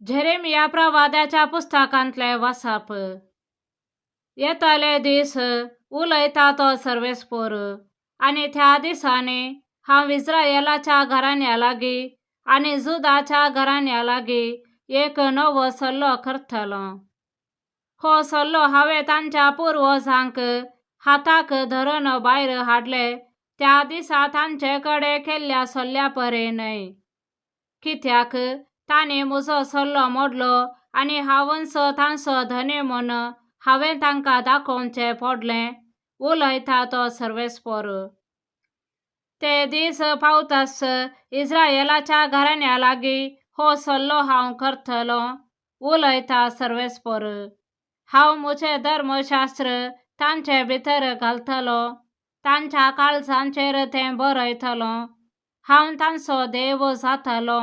Jeremiah प्रवाद्याच्या पुस्तकांतलें वाचप. येतले दीस, उलयता तो सर्वेस्पोर, आनी त्या दिसांनी हांव इस्रायेलाच्या घराण्या लागीं आनी जुदाच्या घराण्या लागीं एक नवो सल्लो करतलो. हो सल्लो हांवें तांच्या पुर्वजांक हाताक धरून भायर हाडले त्या दिसा तांचे कडेन केल्ल्या सल्ल्या परे न्हय. कित्याक तांणी म्हजो सल्लो मोडलो आनी हांवूच तांचो धनी म्हूण हांवें तांकां दाखोवचें पडलें, उलयता तो सर्वेस्पोर. ते दीस पावताच इस्रायेलाच्या घराण्या लागीं हो सल्लो हांव करतलो, उलयता सर्वेस्पोर. हांव म्हजें धर्मशास्त्र तांचे भितर घालतलो, तांच्या काळजांचेर तें बरयतलो. हांव तांचो देव जातलो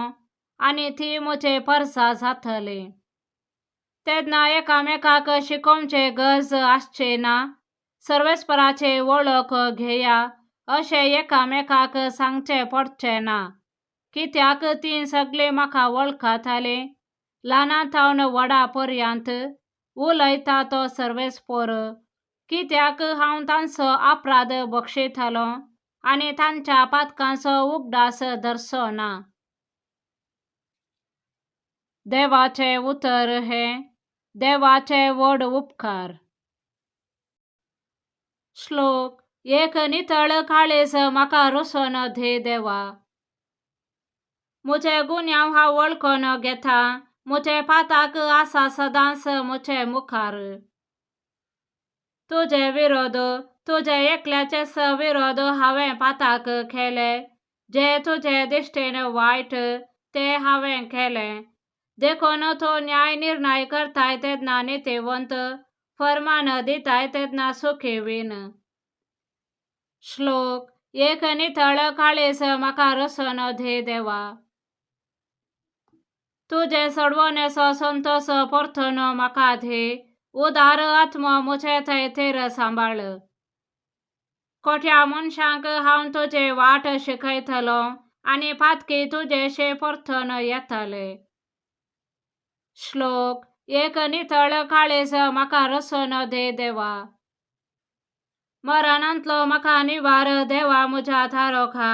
आनी ती म्हजी परजा जातली. तेन्ना एकामेकाक शिकोवचे गरज आसची ना. सर्वेस्पराची वळख घेया अशें एकामेकाक सांगचें पडचें ना, कित्याक तीं सगळीं म्हाका वळखतालीं, ल्हाना थावन व्हडा पर्यंत, उलयता तो सर्वेस्पोर. कित्याक हांव तांचो अपराध बक्षयतलो आनी तांच्या पातकांचो उगडास धरचो ना. देवाचें उतर हें देवाचे व्हड उपकार. श्लोक. एक नितळ काळीज म्हाका रचून दी देवा. म्हजे गुन्यांव हांव वळखून घेता, म्हजे पाताक आसा सदांच म्हजे मुखार. तुजे विरोध, तुजे एकल्याचेच विरोध हांवें पाताक केले, जे तुजे दिश्टीन वायट ते हांवें केलें. देखून तूं न्याय निर्णय करताय तेन्ना नितीवंत, फर्मान दिताय तेन्ना सुखी वीन. श्लोक. एक नितळ काळीज म्हाका रचून दी देवा. तुजे सोडवणेचो संतोस परतून म्हाका दी, उदार आत्मो म्हजे थंय थीर सांबाळ. खोट्या मनशांक हांव तुजी वाट शिकयतलो आनी पातकी तुजेशी परतून येतले. श्लोक. एक नितळ काळीज म्हाका रचून दी देवा. मरणांतलो म्हाका निवार देवा म्हज्या थारोखा,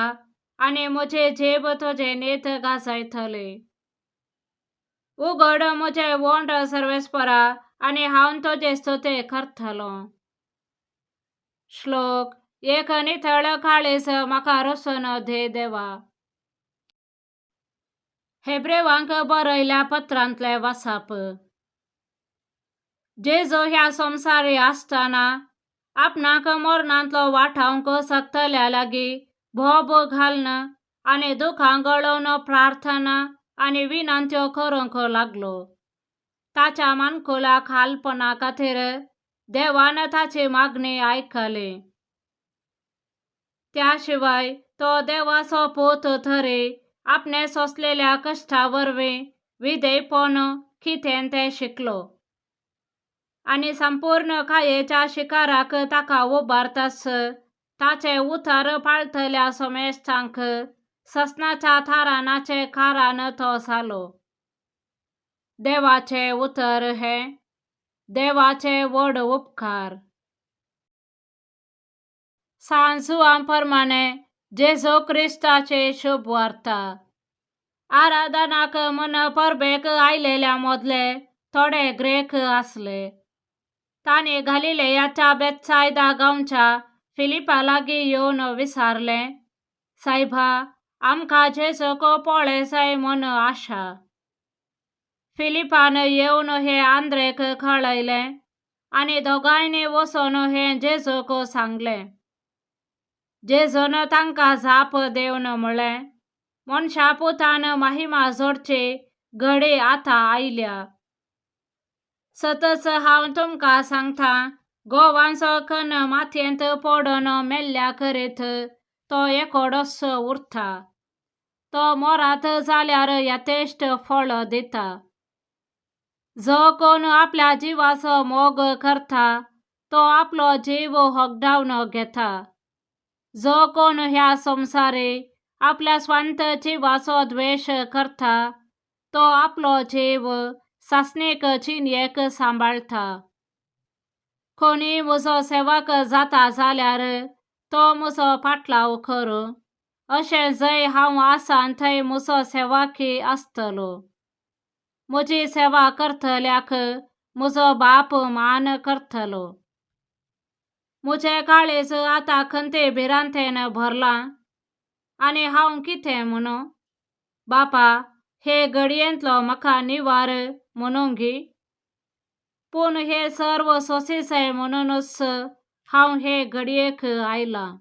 आनी म्हजी जीब तुजी नीत गाजयतली. उगड म्हजे वोंठ सर्वेस्परा, आनी हांव तुजी स्तुती करतलो. श्लोक. एक नितळ काळीज म्हाका रचून दी देवा. हेब्रेवांक बरयल्या पत्रांतलें वाचप. जेजू ह्या संवसारी आसतना आपणाक मरणांतलो वाटावंक शकतल्या लागीं बोब घालून आनी दुखां गळोवन प्रार्थना आनी विनंत्यो करूंक लागलो. ताच्या मानकुला खालपणा खातीर देवान ताची मागणी आयकली. त्या शिवाय तो देवाचो पूत तरी आपणे सोंसलेल्या कश्टा वरवीं विधेयपण कितें तें शिकलो आनी संपूर्ण कायेच्या शिकाराक ताका उबारताच ताचें उतर पाळटल्या समेस्तांक ससनाच्या थारानाचें कारण तो जालो. देवाचें उतर हें देवाचे व्हड उपकार. सांत जुवां प्रमाणें जेजू क्रिस्ताची शुभ वार्ता. आराधनाक म्हूण परबेक आयलेल्या मदले थोडे ग्रेक आसले. तांणी गालिलेयाच्या बेतसायदा गांवच्या फिलिपा लागीं येवन विचारलें, सायबा, आमकां जेजूक पळय जाय म्हूण आशा. फिलिपान येवन हें आंद्रेक कळयलें आनी दोगांयनी वचून हें जेजूक सांगलें. जेजून तांकां जाप दिवन म्हणलें, मनशा पुतान महिमा जोडची घडी आतां आयल्या. सतच हांव तुमकां सांगता, गोवांचो कण मातयेंत पडून मेल्ल्या करीत तो एकोडोच उरता. तो मरत जाल्यार यथेश्ट फळ दिता. जो कोण आपल्या जिवाचो मोग करता तो आपलो जीव होगडावन घेता. जो कोण ह्या संवसारी आपल्या स्वांत जिवाचो द्वेश करता तो आपलो जीव सासणीक जिणेक सांबाळटा. कोणूय म्हजो सेवक जाता जाल्यार तो म्हजो फाटलाव करूं, अशें जंय हांव आसा थंय म्हजो सेवकय आसतलो. म्हजी सेवा करतल्याक म्हजो बाप मान करतलो. म्हजें काळीज आतां खंती भिरांतेन भरलां आनी हांव कितें म्हणूं? बापा, हे घडयेंतलो म्हाका निवार म्हणूंक? पूण हें सर्व सोंशीत म्हणुनूच हांव हे घडयेक आयलां.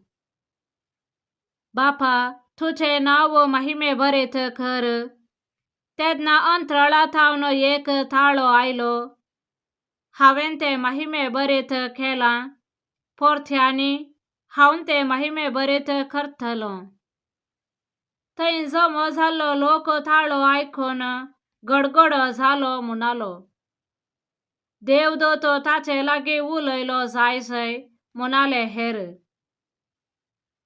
बापा, तुजें नांव महिमे भरीत कर. तेन्ना अंतराळा थावन एक ताळो आयलो, हांवें तें महिमे भरीत केलां, परत्यानी हांव तें महिमे भरीत करतलों. थंय जमो जाल्लो लोक ताळो आयकून गडगडो जालो म्हणालो, देवदूत ताचे लागीं उलयलो जायजय म्हणाले हेर.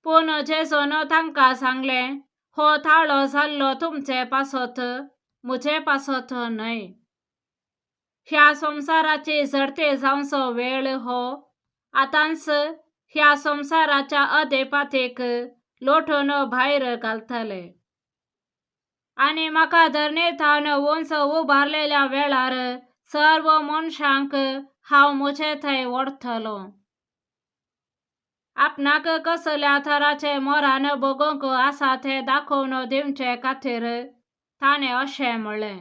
पूण जेजून तांकां सांगलें, हो ताळो जाल्लो तुमचे पासत, म्हजे पासत न्हय. ह्या संवसाराची झडती जावचो वेळ हो, आतांच ह्या संवसाराच्या अधिपतीक लोटून भायर घालतले. आनी म्हाका धरणी थावन उंच उबारलेल्या वेळार सर्व मनशांक हांव म्हजे थंय ओडटलों. आपणाक कसल्या तराचें मरण भोगूंक आसा तें दाखोवन दिवचे खातीर ताणें अशें म्हणलें.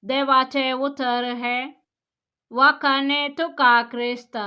देवाचें उतर हें. वाखाणे तुका क्रिस्ता.